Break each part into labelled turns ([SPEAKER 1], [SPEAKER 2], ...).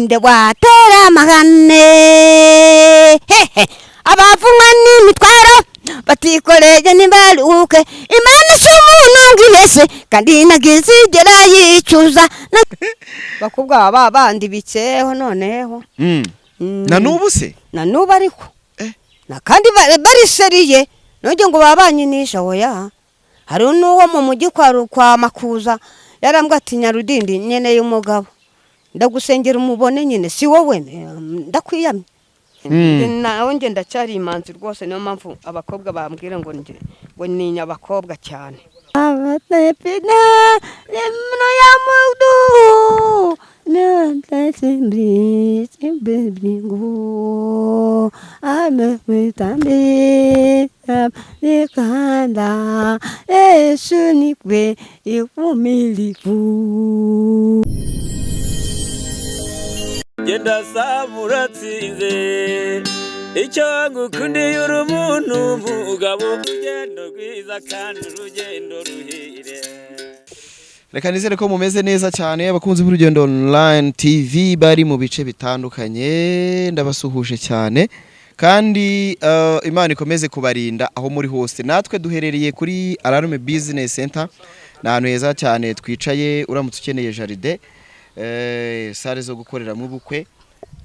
[SPEAKER 1] Nde watera amahane hehe abavumwa n'imitwaro batikoreye ntibaruke. Imana si umuntu ngo ibese, kandi ntabwo izigera yicuza. Bakobwa baba bandibitseho noneho.
[SPEAKER 2] Na n'ubu se?
[SPEAKER 1] Na n'ubu ariko.
[SPEAKER 2] Eh.
[SPEAKER 1] Na kandi bariseriye nujye ngo baba banyinisha. Oya, hari n'uwo mu mujyi kwa Makuza yarambwa ati: "Nyarudindi, nkeneye umugabo, ndagusengera umubone nyine." Si wowe, ndakwiyamye. Nawe njye ndacyari imanzi rwose, niyo mpamvu abakobwa bambwira ngo njye ngo ninya abakobwa cyane. Yesu nikwe ivumilivu.
[SPEAKER 3] Genda saba uratsinze, icyo ngukundiye uri umuntu mugabo, urugendo rwiza kandi urugendo ruhire.
[SPEAKER 2] Reka nizere ko mumeze neza cyane, abakunzi b'Urugendo Online TV bari mu bice bitandukanye, ndabasuhuje cyane kandi Imana ikomeze kubarinda aho muri hose. Natwe duherereye kuri Alarme Business Center, ni ahantu heza cyane twicaye. Uramutse ukeneye jardin, salle zo gukoreramo ubukwe,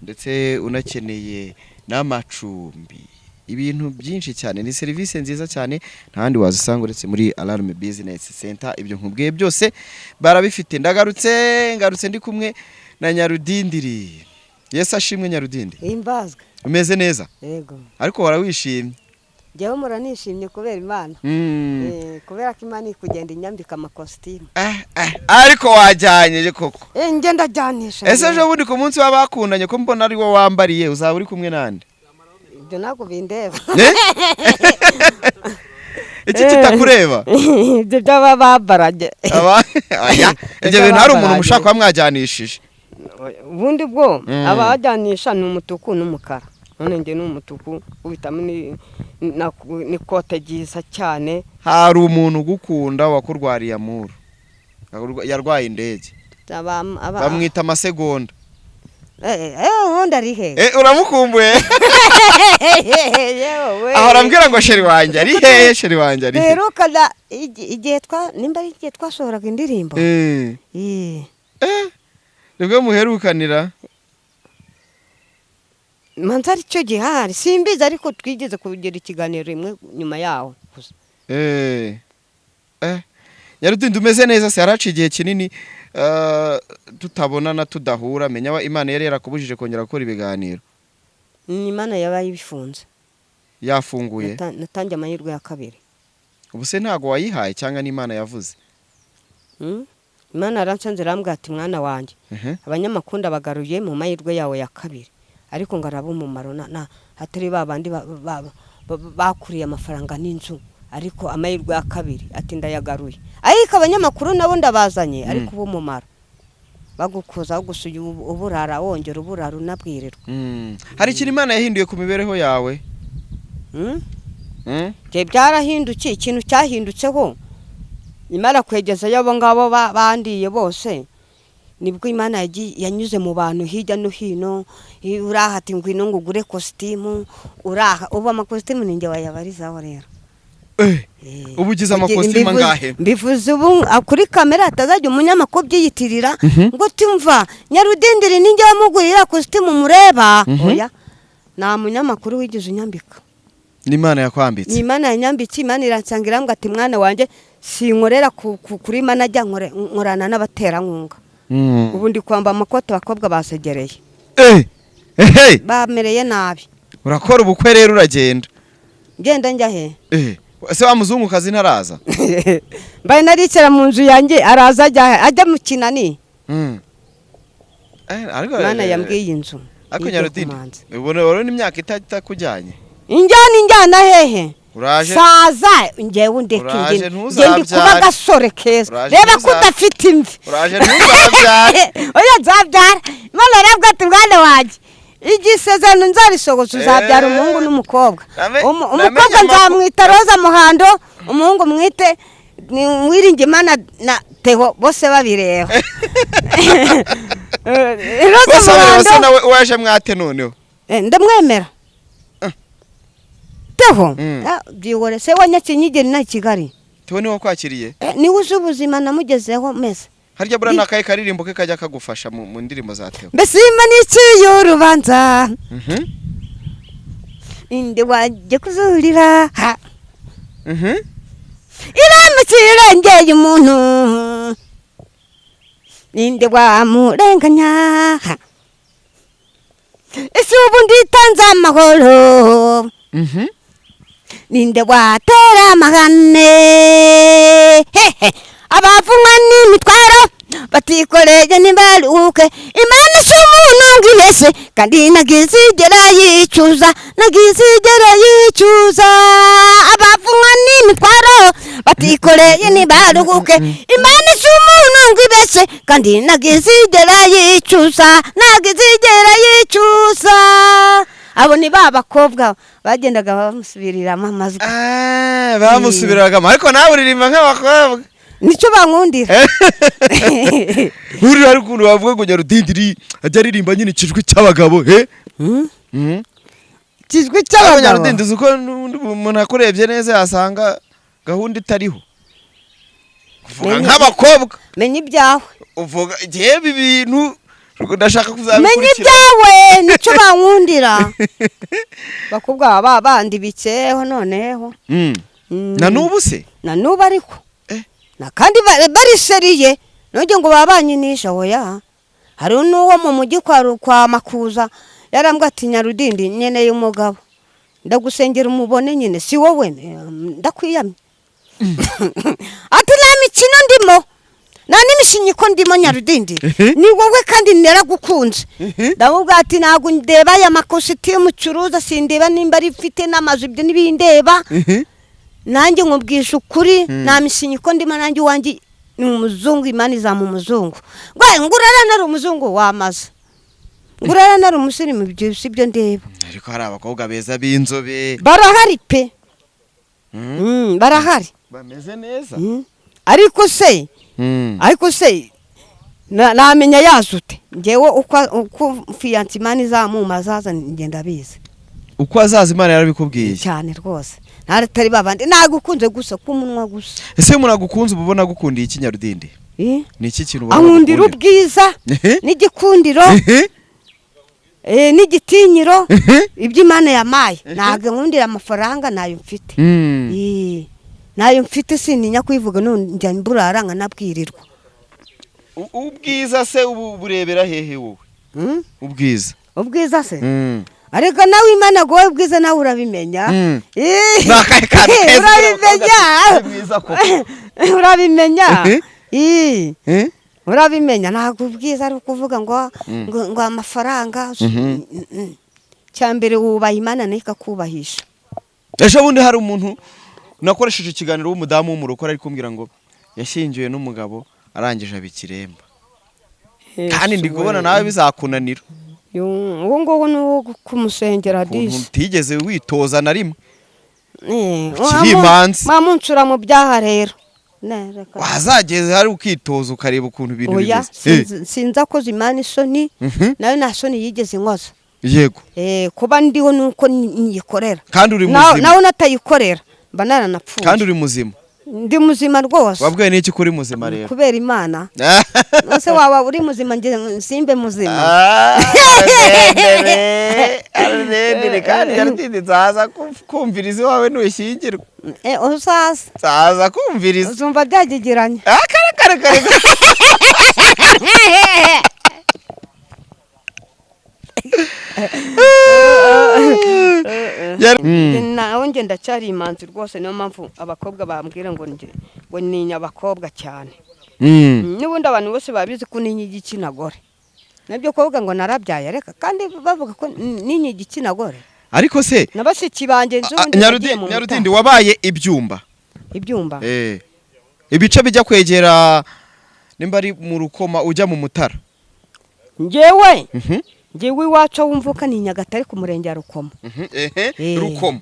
[SPEAKER 2] ndetse unakeneye n'amacumbi, ibintu byinshi cyane, ni serivisi nziza cyane, nta handi wazisanga uretse muri Alarme Business Center. Ibyo nkubwiye byose barabifite. Ndagarutse, ngarutse ndi kumwe na Nyarudindiri. Yesu ashimwe, Nyarudindi.
[SPEAKER 1] Imbazwa.
[SPEAKER 2] Umeze neza?
[SPEAKER 1] Yego.
[SPEAKER 2] Ariko warawishimye.
[SPEAKER 1] Njyewe muranishimye kubera Imana. Kubera ko Imana iri kugenda inyambika amakositimu.
[SPEAKER 2] Eh, ariko wajyanye koko.
[SPEAKER 1] Njye ndajyanisha.
[SPEAKER 2] Ese ejo bundi ku munsi w'abakundanye, ko mbona ari wo wambariye, uzaba uri kumwe nande?
[SPEAKER 1] Ibyo ntabwo bindeba.
[SPEAKER 2] Eh? Iki kitakureba?
[SPEAKER 1] Ibyo byaba babarage.
[SPEAKER 2] Aya, ibyo bintu hari umuntu mushaka kuba mwajyanishije?
[SPEAKER 1] Ubundi bwo abajyanisha ni umutuku n'umukara, none njye ni umutuku ubitamo n'ikote ryiza cyane.
[SPEAKER 2] Hari umuntu ugukunda wakurwariye amuru, yarwaye indege. Bamwita Amasegonda.
[SPEAKER 1] Ubundi ari he?
[SPEAKER 2] Eh, uramukumbuye?
[SPEAKER 1] Yewe.
[SPEAKER 2] Ahora ambwira ngo: "Chéri wanjye ari hehe? Chéri wanjye ari he?"
[SPEAKER 1] Duherukana igihe twa nimba ari igihe twasohoraga indirimbo.
[SPEAKER 2] Eh, nibwo muherukanira?
[SPEAKER 1] Manza ari cyo gihari, simbizi, ariko twigeze kugira ikiganiro rimwe nyuma yaho gusa.
[SPEAKER 2] Eh, Nyarudindi, umeze neza se? Haraciye igihe kinini tutabonana, tudahura. Menya wa Imana yari yarakubujije kongera gukora ibiganiro.
[SPEAKER 1] Ni Imana yabaye ibifunze.
[SPEAKER 2] Yafunguye.
[SPEAKER 1] Natangiye amahirwe ya kabiri.
[SPEAKER 2] Ubu se ntago wayihaye cyangwa n'Imana yavuze?
[SPEAKER 1] Imana yaransanze, irambwira ati: "Mwana wanjye, abanyamakuru bagaruye mu mahirwe yawe ya kabiri, ariko ngo araba umumaro na hatari ba bandi bakuriye amafaranga n'inzu, ariko amahirwe ya kabiri ati ndayagaruye, ariko abanyamakuru nabo ndabazanye, ariko uba umumaro bagukuza gusa uyu uburara wongera uburara unabwirirwa."
[SPEAKER 2] Hari ikintu Imana yahinduye ku mibereho yawe?
[SPEAKER 1] Njye byarahindukiye. Ikintu cyahindutseho, imara kwegezayo abo ngabo bandiye bose, nibwo Imana yanyuze mu bantu hirya no hino. Uraha ati: "Ngwino ngo ugure kositimu." Uraha ubu amakositimu ni njye wayabarizaho rero.
[SPEAKER 2] Eh, ubu ugize amakositimu angahe?
[SPEAKER 1] Mbivuze ubu kuri kamera, hatazajya umunyamakuru ubyiyitirira ngo tumva Nyarudindiri ninjye wamugurira kositimu mureba. Oya, nta munyamakuru wigeze unyambika.
[SPEAKER 2] N'Imana yakwambitse.
[SPEAKER 1] Ni Imana yanyambitse. Imana iransanga, irambwira ati: "Mwana wanjye, sinkorera kuri manajya, nkorana n'abaterankunga." Ubu ndi kwamba amakoti, abakobwa basegereye.
[SPEAKER 2] Eh, eh,
[SPEAKER 1] bamereye nabi.
[SPEAKER 2] Urakora ubukwe rero, uragenda.
[SPEAKER 1] Ngenda njya he?
[SPEAKER 2] Eh, ese wa muzungukazi ntaraza?
[SPEAKER 1] Mbaye naricara mu nzu yanjye, araza ajya he? Ajya mu kinani.
[SPEAKER 2] Eh, ariko
[SPEAKER 1] Imana yambwiye inzu
[SPEAKER 2] ariko
[SPEAKER 1] ijya
[SPEAKER 2] Nyarudindi,
[SPEAKER 1] kumanza.
[SPEAKER 2] Ubona urabona imyaka itakujyanye.
[SPEAKER 1] Injyana, injyana hehe?
[SPEAKER 2] Uraje.
[SPEAKER 1] Saza njyewe undeke.
[SPEAKER 2] Uraje.
[SPEAKER 1] Njye ndi kuba
[SPEAKER 2] Ntuzabyare.
[SPEAKER 1] agasore keza.
[SPEAKER 2] Uraje.
[SPEAKER 1] Reba ko udafite imvi.
[SPEAKER 2] Uraje, ntuzabyare.
[SPEAKER 1] Oya, nzabyara. Imana yarabwira ati: "Mwana wanjye, igihe isezerano nzarisohoza, uzabyara umuhungu n'umukobwa."
[SPEAKER 2] Namenye
[SPEAKER 1] Umukobwa nzamwita Roza Muhando, umuhungu mwite ni Uwiringiyimana na Theo, bose babireba. Rose
[SPEAKER 2] Bose
[SPEAKER 1] Muhando.
[SPEAKER 2] bose nawe waje mwate noneho.
[SPEAKER 1] Ndamwemera teho. Byihore se wa Nyakinyigeri na Kigali.
[SPEAKER 2] Teho niwe wakwakiriye?
[SPEAKER 1] Niwe uzi ubuzima namugezeho meze.
[SPEAKER 2] Harya buriya ni akahe karirimbo ke kajya kagufasha mu ndirimbo za Theo?
[SPEAKER 1] Mbese imba n'iciye urubanza, inde wajya kuzurira ha? Iramutse irengeye umuntu, ninde wamurenganya ha? Ese ubu nditanze amahoro, ninde watera amahane? Hehe, abavumwa n'imitwaro batikoreye ntibaruhuke. Imana si umuntu ngo ibese, kandi ntagizigera yicuza, ntagizigera yicuza. Abavumwa n'imitwaro batikoreye ntibaruhuke. Imana si umuntu ngo ibese, kandi ntagizigera yicuza, ntagizigera yicuza. Abo ni ba bakobwa bagendaga bamusubiriramo amajwi.
[SPEAKER 2] Ah, bamusubiragamo, ariko nawe uririmba nk'abakobwa.
[SPEAKER 1] Nicyo bankundira.
[SPEAKER 2] Buriya hari ukuntu bavuga ngo Nyarudindiri ajya aririmba nyine ikijwi cy'abagabo he?
[SPEAKER 1] Ikijwi
[SPEAKER 2] Ariko
[SPEAKER 1] cy'abagabo.
[SPEAKER 2] Nyarudindiri, uzi ko n'undi umuntu akurebye neza yasanga gahunda itariho, uvuga nk'abakobwa.
[SPEAKER 1] Menya ibyawe.
[SPEAKER 2] Uvuga igihe ibi bintu ndashaka
[SPEAKER 1] Menya
[SPEAKER 2] kuzabikurikira.
[SPEAKER 1] ibyawe, nicyo bankundira. Bakobwa baba bandi bikeho noneho.
[SPEAKER 2] Na n'ubu se?
[SPEAKER 1] Na n'ubu ariko. Na kandi bariseriye nujye ngo baba banyinisha, oya. Hari n'uwo mu mujyi kwa Makuza yarambwa ati: "Nyarudindi, nkeneye umugabo, ndagusengera umubone nyine, si wowe?" Ndakwiyamye. Ati: "Nta mikino ndimo, nta n'imishinyiko ndimo, Nyarudindi, ni wowe kandi naragukunze." Ndamubwira ati: "Ntabwo ndeba aya makositimu ucuruza, sindeba nimba rifite n'amazu, ibyo ntibindeba. Nanjye nkubwisha ukuri, nta mishinyiko ndimo. Nanjye iwanjye ni umuzungu, Imana izamu umuzungu." Ngo ngurara nari umuzungu wamaze, ngurara nari umusirimu, ibyo si byo ndeba.
[SPEAKER 2] Ariko hari abakobwa beza b'inzobe.
[SPEAKER 1] Barahari pe. Barahari.
[SPEAKER 2] Bameze neza.
[SPEAKER 1] Ariko se, ariko se namenya yazute ngewe uko fiancé Imana izamuma azaza? Ngenda abizi.
[SPEAKER 2] Uko azaza Imana yarabikubwiye?
[SPEAKER 1] Cyane rwose, ntaratari babandi nagukunze gusa k'umunwa gusa.
[SPEAKER 2] Ese iyo umuntu agukunze, uba ubona agukundiye iki, Nyarudindi?
[SPEAKER 1] Eh?
[SPEAKER 2] Ni iki kintu ubona
[SPEAKER 1] Ankundira
[SPEAKER 2] agukundira?
[SPEAKER 1] ubwiza n'igikundiro, n'igitinyiro, ibyo Imana yamaye. Ntabwo nkundira amafaranga, ntayo mfite. Ntayo mfite, sintinya kuyivuga, none njya mburara nkanabwirirwa.
[SPEAKER 2] Ubwiza se ubu burebera hehe wowe? Ubwiza.
[SPEAKER 1] Ubwiza se? Ariko nawe Imana guhaye ubwiza, nawe urabimenya.
[SPEAKER 2] Ni akahe kantu keza
[SPEAKER 1] Urabimenya.
[SPEAKER 2] ari mwiza koko?
[SPEAKER 1] Urabimenya. Urabimenya. Ntabwo ubwiza ari ukuvuga ngo ngo amafaranga. Cya mbere wubaha Imana, nayo ikakubahisha.
[SPEAKER 2] Ejo bundi hari umuntu nakoresheje ikiganiro w'umudamu w'umurokore, ari kumbwira ngo yashyingiwe n'umugabo arangije aba ikiremba, kandi ndi kubona nawe bizakunanira.
[SPEAKER 1] Uwo nguwo ni uwo kumusengera.
[SPEAKER 2] Ukuntu
[SPEAKER 1] Disi.
[SPEAKER 2] utigeze witoza na rimwe ukiri imanzi.
[SPEAKER 1] Mwamuncura mu byaha rero. Ne, reka.
[SPEAKER 2] Wazageze hari ukitoza, ukareba ukuntu ibintu
[SPEAKER 1] Oya.
[SPEAKER 2] bimeze.
[SPEAKER 1] Sinzi akoze Imana isoni. Nayo nta soni yigeze inkoza. Kuba ndiho nuko nyikorera.
[SPEAKER 2] Kandi uri muzima.
[SPEAKER 1] Nawe natayikorera mba naranapfuye.
[SPEAKER 2] Kandi uri muzima.
[SPEAKER 1] Ndi muzima rwose.
[SPEAKER 2] Wabwiwe n'iki ko uri muzima rero?
[SPEAKER 1] Kubera Imana. Nose waba uri muzima nge simbe muzima?
[SPEAKER 2] Ah, ararendere, ararendere, kandi Nyarudindi nzaza kumviriza iwawe nushyingirwa.
[SPEAKER 1] Uzaza.
[SPEAKER 2] Nzaza kumviriza.
[SPEAKER 1] Uzumva byagegeranye.
[SPEAKER 2] Ah, kare kare kare.
[SPEAKER 1] Nawe nge ndacyari imanzi rwose, niyo mpamvu abakobwa bambwira ngo nge ngo ninya abakobwa cyane. N'ubundi abantu bose babizi ko ninya igitsina gore, nabyo kuvuga ngo narabyaye, reka, kandi bavuga ko ninya igitsina gore.
[SPEAKER 2] Ariko se
[SPEAKER 1] Na bashiki banjye
[SPEAKER 2] ah,
[SPEAKER 1] nzundi bagiye mu
[SPEAKER 2] Nyarudindi,
[SPEAKER 1] mutara.
[SPEAKER 2] wabaye ibyumba?
[SPEAKER 1] Ibyumba.
[SPEAKER 2] Ibice bijya kwegera nimba ari mu Rukoma ujya mu Mutara.
[SPEAKER 1] Ngewe, ngewe iwacu aho mvuka ni Nyagatare ku murenge wa Rukoma.
[SPEAKER 2] Ehe, Rukoma.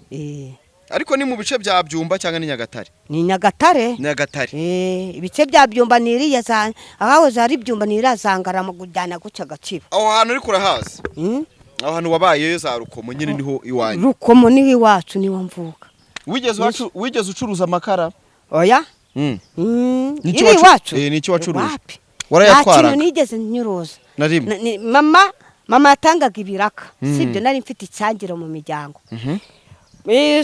[SPEAKER 2] Ariko ni mu bice bya Byumba cyangwa ni Nyagatare?
[SPEAKER 1] Ni Nyagatare.
[SPEAKER 2] Nyagatare.
[SPEAKER 1] Ibice bya Byumba ni iriya za ahahoze hari Byumba, ni iriya za Ngarama kujyana guca Gaciba.
[SPEAKER 2] Aho hantu ariko urahazi?
[SPEAKER 1] Mm?
[SPEAKER 2] Aho hantu wabayeyo za Rukomo nyine niho iwanyu?
[SPEAKER 1] Rukomo niho iwacu, niho mvuka.
[SPEAKER 2] Wigeze ucuruza amakara?
[SPEAKER 1] Oya.
[SPEAKER 2] Mm. Niki
[SPEAKER 1] Iri iwacu.
[SPEAKER 2] Niki wacuruje?
[SPEAKER 1] Wapi.
[SPEAKER 2] Warayatwaraga?
[SPEAKER 1] Nta kintu nigeze nyuruza.
[SPEAKER 2] Na rimwe?
[SPEAKER 1] Mama yatangaga ibiraka, sibyo? Nari mfite icyangiro mu miryango.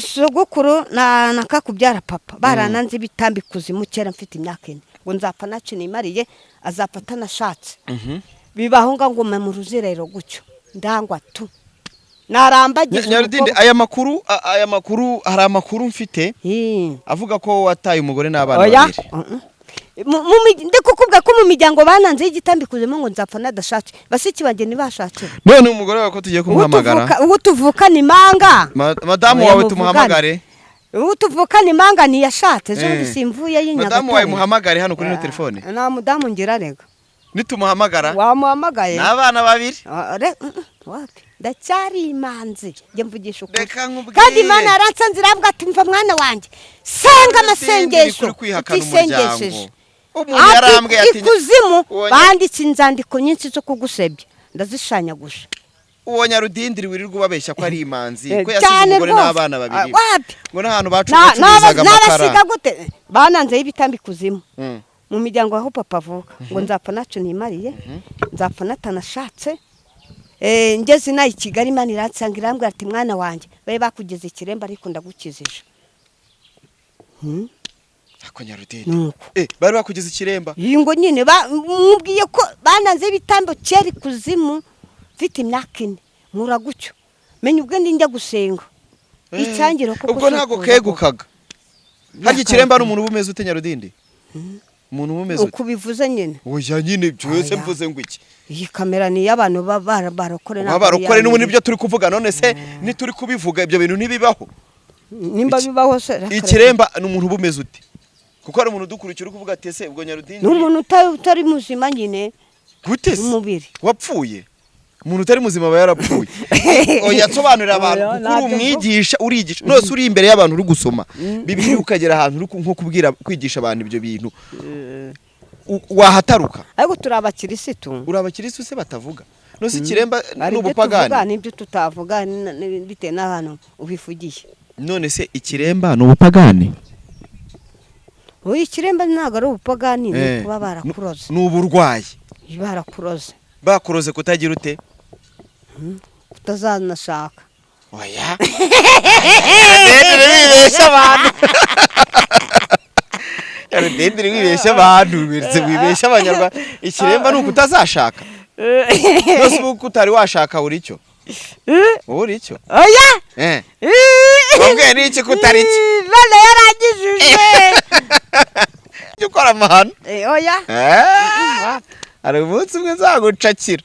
[SPEAKER 1] Sogokuru na kakubyara papa barananze ibitambi kuzimu kera mfite imyaka 4, ngo nzapfa ntacyo nimariye, azapfa atanashatse. Bibaho ngo ngume mu ruzerero gutyo, ndangwa tu narambagiza.
[SPEAKER 2] Nyarudindi, aya makuru, hari amakuru mfite avuga ko wataye umugore n'abana
[SPEAKER 1] Oya.
[SPEAKER 2] babiri.
[SPEAKER 1] Ndi kukubwira ko mu miryango bananze y'igitambi kuzimo ngo nzapfa nadashatse, bashiki banjye ntibashatse.
[SPEAKER 2] None umugore wawe ko tugiye kumuhamagara?
[SPEAKER 1] Uwo tuvukana imanga.
[SPEAKER 2] Madamu
[SPEAKER 1] Oya,
[SPEAKER 2] wawe
[SPEAKER 1] muvugane.
[SPEAKER 2] tumuhamagare.
[SPEAKER 1] Uwo tuvukana imanga ntiyashatse ejo bundi, simvuye
[SPEAKER 2] Madamu wawe
[SPEAKER 1] y'Inyagatare.
[SPEAKER 2] muhamagare hano kuri ino telefone?
[SPEAKER 1] Nta mudamu ngira rega.
[SPEAKER 2] Nitumuhamagara
[SPEAKER 1] Wamuhamagaye?
[SPEAKER 2] n'abana babiri.
[SPEAKER 1] Ah, wapi, ndacyari imanzi, njye mvugisha ukuri.
[SPEAKER 2] Reka nkubwire.
[SPEAKER 1] Kandi Imana yaransanze iravuga ati: "Mva mwana wanjye, senga amasengesho
[SPEAKER 2] Kuri kwihakana
[SPEAKER 1] utisengesheje."
[SPEAKER 2] umuryango, umuntu yarambwiye ati
[SPEAKER 1] Ikuzimu banditse inzandiko nyinshi zo kugusebya, ndazishanyaguje.
[SPEAKER 2] Uwo Nyarudindiri wirirwa ubabeshya ko ari imanzi, ko yasize
[SPEAKER 1] Cyane
[SPEAKER 2] umugore
[SPEAKER 1] rwose.
[SPEAKER 2] n'abana babiri,
[SPEAKER 1] Ah, wapi.
[SPEAKER 2] ngo n'ahantu bacuruzaga amakara.
[SPEAKER 1] Nabasiga gute? Bananzeho ibitambi ikuzimu mu miryango aho papa avuka, ngo nzapfa ntacyo nimariye, nzapfa natanashatse. Ngeze inaha i Kigali, Imana iransanga irambwira ati: "Mwana wanjye, babe bakugeze ikiremba ariko ndagukizije."
[SPEAKER 2] Ako Nyarudindi.
[SPEAKER 1] Nuko.
[SPEAKER 2] Bari bakugeze ikiremba?
[SPEAKER 1] Iyi ngo nyine mubwiye ko bananzeho ibitambo kera ikuzimu mfite imyaka 4, nkura gutyo, menya ubwo ndi njya gusenga icyangiro koko.
[SPEAKER 2] Ubwo ntabwo
[SPEAKER 1] sikuza.
[SPEAKER 2] kegukaga harya ikiremba? Ni umuntu uba umeze ute, Nyarudindi? Umuntu uba umeze ute?
[SPEAKER 1] Uko ubivuze nyine.
[SPEAKER 2] Oya nyine, byose
[SPEAKER 1] Oya.
[SPEAKER 2] mvuze ngo iki?
[SPEAKER 1] Iyi kamera ni iy'abantu barokore, ntabwo ari
[SPEAKER 2] Barokore n'ubu
[SPEAKER 1] iyanyu.
[SPEAKER 2] nibyo turi kuvuga. None se nituri kubivuga, ibyo bintu ntibibaho?
[SPEAKER 1] Nimba bibaho se, reka.
[SPEAKER 2] Ikiremba ni umuntu uba umeze ute? Kuko hari umuntu udukurikira uri kuvuga ati: "Ese ubwo Nyarudindi?"
[SPEAKER 1] Ni umuntu utari muzima nyine.
[SPEAKER 2] Gute se?
[SPEAKER 1] Umubiri.
[SPEAKER 2] Wapfuye. Umuntu utari muzima aba yarapfuye. Oya, nsobanurira abantu,
[SPEAKER 1] Oya,
[SPEAKER 2] kuko uri
[SPEAKER 1] ntabyo mvuga.
[SPEAKER 2] umwigisha, urigisha. Nose uri imbere y'abantu uri gusoma Bibiliya, ukagera ahantu uri nko kubwira, kwigisha abantu ibyo bintu, wahataruka.
[SPEAKER 1] Ariko turi abakirisitu.
[SPEAKER 2] Uri abakirisitu se batavuga? Nose ikiremba
[SPEAKER 1] Hari
[SPEAKER 2] ni
[SPEAKER 1] ibyo tuvuga
[SPEAKER 2] ubupagani?
[SPEAKER 1] n'ibyo tutavuga, bitewe n'ahantu ubivugiye.
[SPEAKER 2] None se ikiremba ni ubupagani?
[SPEAKER 1] Uyu ikiremba ntabwo ari ubupagani, ni kuba barakuroze.
[SPEAKER 2] Ni uburwayi.
[SPEAKER 1] Barakuroze.
[SPEAKER 2] Bakuroze kutagira ute?
[SPEAKER 1] Kutazanashaka.
[SPEAKER 2] Oya, Nyarudindiri wibeshya abantu, Nyarudindiri wibeshya abantu, wibeshya abanyarwanda. Ikiremba ni ukutazashaka? Nose ubu ko utari washaka, uri icyo? Wowe uri icyo?
[SPEAKER 1] Oya.
[SPEAKER 2] Wabwiye n'iki ko utari icyo?
[SPEAKER 1] Imana yarangijije.
[SPEAKER 2] Jya ukora amahano.
[SPEAKER 1] Oya.
[SPEAKER 2] Hari umunsi umwe nzagucakira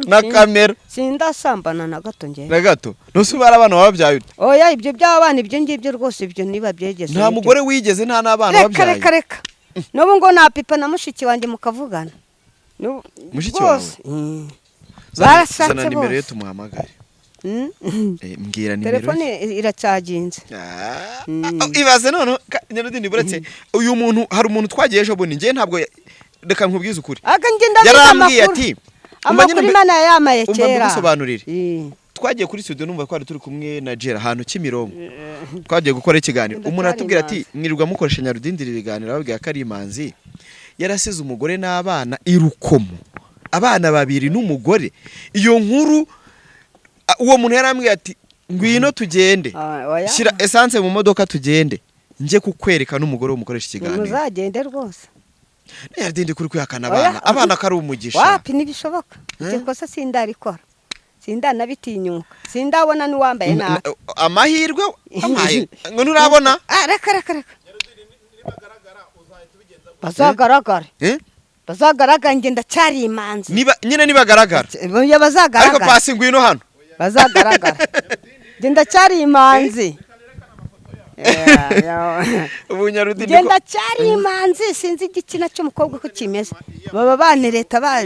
[SPEAKER 2] na kamera.
[SPEAKER 1] Sindasambana na gato njye.
[SPEAKER 2] Na gato? Nose ubu hari abana wababyaye ute?
[SPEAKER 1] Oya, ibyo by'abana, ibyo ngibyo rwose, ibyo niba byegeze
[SPEAKER 2] Nta
[SPEAKER 1] nibyo.
[SPEAKER 2] mugore wigeze, nta n'abana
[SPEAKER 1] Reka.
[SPEAKER 2] wabyaye?
[SPEAKER 1] Reka reka, n'ubu ngo napipa na mushiki wanjye mukavugana.
[SPEAKER 2] Mushiki
[SPEAKER 1] Rwose.
[SPEAKER 2] Zana
[SPEAKER 1] Barashatse
[SPEAKER 2] nimero ye
[SPEAKER 1] bose.
[SPEAKER 2] tumuhamagare. Mbwira nimero ye.
[SPEAKER 1] Telefone iracyaginze.
[SPEAKER 2] Ah, ibaze noneho Nyarudindi, buretse uyu muntu, hari umuntu twagiye ejo bundi, njye ntabwo reka nkubwize ukuri.
[SPEAKER 1] Aga njye ndabizi
[SPEAKER 2] Yarambwiye
[SPEAKER 1] amakuru.
[SPEAKER 2] ati umva nyine
[SPEAKER 1] Amakuru Imana yayamaye
[SPEAKER 2] umva
[SPEAKER 1] kera.
[SPEAKER 2] mbigusobanurire. Twagiye kuri studio, numva twari turi kumwe na Jera ahantu Kimironko, twagiye gukora ikiganiro.
[SPEAKER 1] Ndacyari
[SPEAKER 2] Umuntu aratubwira ati:
[SPEAKER 1] imanzi.
[SPEAKER 2] "Mwirirwa mukoresha Nyarudindiri ibiganiro, ababwira ko ari imanzi, yarasize umugore n'abana i Rukomo, abana babiri n'umugore." Iyo nkuru, uwo muntu yarambwiye ati: "Ngwino tugende,
[SPEAKER 1] Ah, oya.
[SPEAKER 2] shyira essence mu modoka tugende njye kukwereka n'umugore w'umukoresha ikiganiro."
[SPEAKER 1] Muzagende rwose.
[SPEAKER 2] Nyarudindi, kuri kwihakana
[SPEAKER 1] Oya.
[SPEAKER 2] abana, abana ko ari umugisha?
[SPEAKER 1] Wapi, ntibishoboka. Iryo kosa sindarikora, sindanabitinyuka, sindabona n'uwambaye nabi.
[SPEAKER 2] Amahirwe ngo nturabona.
[SPEAKER 1] Ah, reka reka reka, bazagaragare.
[SPEAKER 2] Eh?
[SPEAKER 1] Bazagaragare, njye ndacyari imanzi.
[SPEAKER 2] Niba nyine nibagaragara.
[SPEAKER 1] Oya,
[SPEAKER 2] Ariko
[SPEAKER 1] bazagaragara.
[SPEAKER 2] pasi, ngwino hano.
[SPEAKER 1] Bazagaragara, njye ndacyari imanzi.
[SPEAKER 2] Ubu Nyarudindi
[SPEAKER 1] Njye ndacyari imanzi, sinzi igitsina cy'umukobwa uko kimeze, baba banereta ba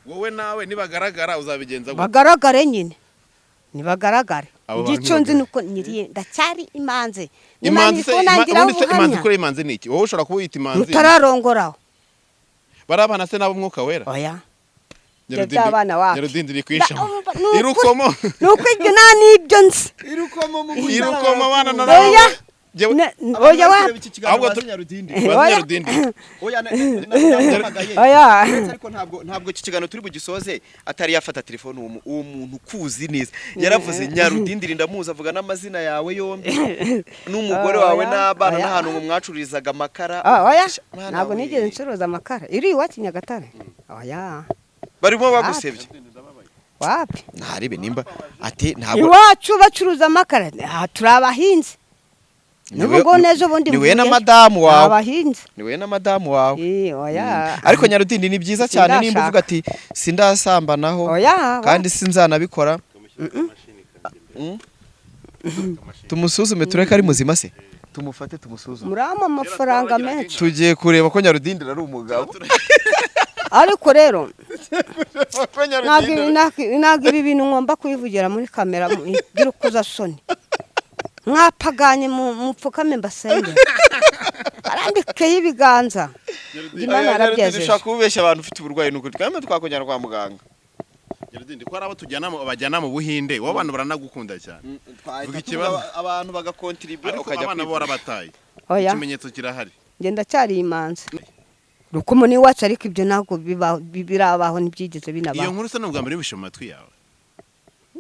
[SPEAKER 4] Wowe nawe nibagaragara uzabigenza gute?
[SPEAKER 1] Bagaragare nyine. Nibagaragare.
[SPEAKER 4] Abo bantu
[SPEAKER 1] Igico nzi
[SPEAKER 4] ntibagaragare.
[SPEAKER 1] nuko nyiriye ndacyari imanzi. Imana
[SPEAKER 4] Imanzi
[SPEAKER 1] iri
[SPEAKER 4] se
[SPEAKER 1] kunangira
[SPEAKER 4] ubundi se imanzi,
[SPEAKER 1] ubuhamya.
[SPEAKER 4] kuri imanzi ni iki? Wowe ushobora kuba wita imanzi.
[SPEAKER 1] Mutararongoraho.
[SPEAKER 4] Bari abana se nabo Umwuka Wera?
[SPEAKER 1] Oya. Ibyo
[SPEAKER 4] Nyarudindi-
[SPEAKER 1] by'abana wapi?
[SPEAKER 4] Nyarudindi iri kwishama.
[SPEAKER 1] Ni ukuri.
[SPEAKER 4] Irukomo.
[SPEAKER 1] Ni uko ibyo nta n'ibyo nzi.
[SPEAKER 2] Irukomo mu
[SPEAKER 4] Irukomo abana na
[SPEAKER 1] Oya.
[SPEAKER 4] Jyewe-
[SPEAKER 1] Oya wa.
[SPEAKER 4] Ahubwo
[SPEAKER 2] Nyarudindi.
[SPEAKER 4] Bazi
[SPEAKER 1] Oya.
[SPEAKER 4] Nyarudindi.
[SPEAKER 2] Oya, namuhamagaye.
[SPEAKER 1] Oya.
[SPEAKER 2] Uretse ariko ntabwo iki kiganiro turi bugisoze atari yafata telefone uwo muntu ukuzi neza. Yaravuze Nyarudindi ndamuzi, avuga n'amazina yawe yombi n'umugore wawe
[SPEAKER 1] Oya,
[SPEAKER 2] n'abana
[SPEAKER 1] oya.
[SPEAKER 2] n'ahantu ngo mwacururizaga amakara.
[SPEAKER 1] Ah, oya.
[SPEAKER 2] Mwana
[SPEAKER 1] Ntabwo
[SPEAKER 2] we.
[SPEAKER 1] nigeze ncuruza amakara. Iri iwacu i Nyagatare. Oya.
[SPEAKER 2] Barimo bagusebye.
[SPEAKER 1] Wapi?
[SPEAKER 2] Ntarebe nimba ati ntabwo
[SPEAKER 1] Iwacu bacuruza amakara. Ah, turi abahinzi. N'ubu ngo neza ubundi
[SPEAKER 2] ni we na
[SPEAKER 1] mvuyeyo.
[SPEAKER 2] madamu wawe.
[SPEAKER 1] Abahinzi.
[SPEAKER 2] Ni we na madamu wawe.
[SPEAKER 1] Eh, oya.
[SPEAKER 2] Ariko Nyarudindi, ni byiza cyane nimba uvuga ati sindasambanaho
[SPEAKER 1] Oya.
[SPEAKER 2] kandi sinzanabikora. Tumusuzume tureke ari muzima se, tumufate tumusuzume.
[SPEAKER 1] Murama amafaranga menshi.
[SPEAKER 2] Tugiye kureba ko Nyarudindi ari umugabo.
[SPEAKER 1] Ariko rero
[SPEAKER 2] Ko
[SPEAKER 1] ntabwo ntabwo ibi bintu ngomba kubivugira muri kamera by'urukozasoni. Mwapaganye mupfukame mbasenge. Arambikeho ibiganza. Imana yarabyejeje.
[SPEAKER 2] Ushaka kubeshya abantu ufite uburwayi, nuko twame twakujyana kwa muganga.
[SPEAKER 4] Nyarudindi, ko hari abo tujyana bajyana mu Buhinde, wowe abantu baranagukunda cyane. Vuga ikibazo.
[SPEAKER 2] Abantu bagakontribura
[SPEAKER 4] Ariko
[SPEAKER 2] ukajya
[SPEAKER 4] abana bo
[SPEAKER 2] kwivuza.
[SPEAKER 4] warabataye.
[SPEAKER 1] Oya.
[SPEAKER 4] Ikimenyetso kirahari.
[SPEAKER 1] Njye ndacyari imanzi. Rukumu ni iwacu, ariko ibyo ntabwo birabaho, ntibyigeze
[SPEAKER 4] Iyo
[SPEAKER 1] binabaho.
[SPEAKER 4] nkuru se ni ubwa mbere wibishe mu matwi yawe?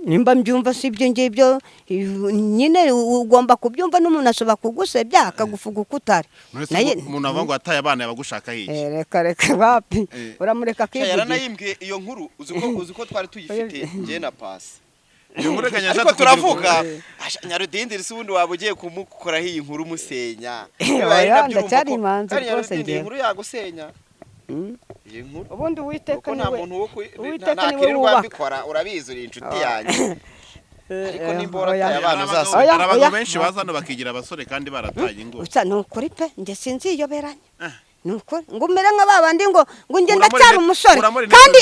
[SPEAKER 1] Nimba mbyumva si ibyo ngibyo nyine, ugomba kubyumva n'umuntu ashobora kugusebya akagufuga uko utari.
[SPEAKER 4] None se umuntu avuga ngo wataye abana yabagushaka iki?
[SPEAKER 1] Eh, reka reka, wapi.
[SPEAKER 4] Eh.
[SPEAKER 1] Uramureka
[SPEAKER 2] Sha,
[SPEAKER 1] akivugira.
[SPEAKER 2] yaranayimbwiye iyo nkuru. Uzi ko twari tuyifite njye na Pasi.
[SPEAKER 4] Iyo nkuru reka
[SPEAKER 2] Ariko
[SPEAKER 4] nyashaka.
[SPEAKER 2] turavuga. Asha, Nyarudindi si ubundi waba ugiye kumukoraho iyi nkuru umusenya.
[SPEAKER 1] Oya, ndacyari imanzi
[SPEAKER 2] Kandi
[SPEAKER 1] rwose
[SPEAKER 2] Nyarudindi, iyi
[SPEAKER 1] njyewe.
[SPEAKER 2] nkuru yagusenya. Iyi nkuru
[SPEAKER 1] Ubundi Uwiteka
[SPEAKER 2] kuko nta
[SPEAKER 1] niwe
[SPEAKER 2] muntu wo
[SPEAKER 1] Uwiteka niwe
[SPEAKER 2] ntakirirwa
[SPEAKER 1] wubaka.
[SPEAKER 2] mbikora, urabizi uri inshuti yanjye, ariko nimba
[SPEAKER 1] Oya.
[SPEAKER 2] warataye abana uzasubira.
[SPEAKER 1] Oya,
[SPEAKER 4] Hari abagabo
[SPEAKER 1] oya.
[SPEAKER 4] benshi baza hano bakigira abasore kandi barataye ingo.
[SPEAKER 1] Usa ni ukuri pe, njye sinziyoberanya. Ni ukuri ngo umere nka ba bandi ngo njye
[SPEAKER 4] Kuramo
[SPEAKER 1] ndacyari umusore
[SPEAKER 4] kuramo rinete.
[SPEAKER 1] kandi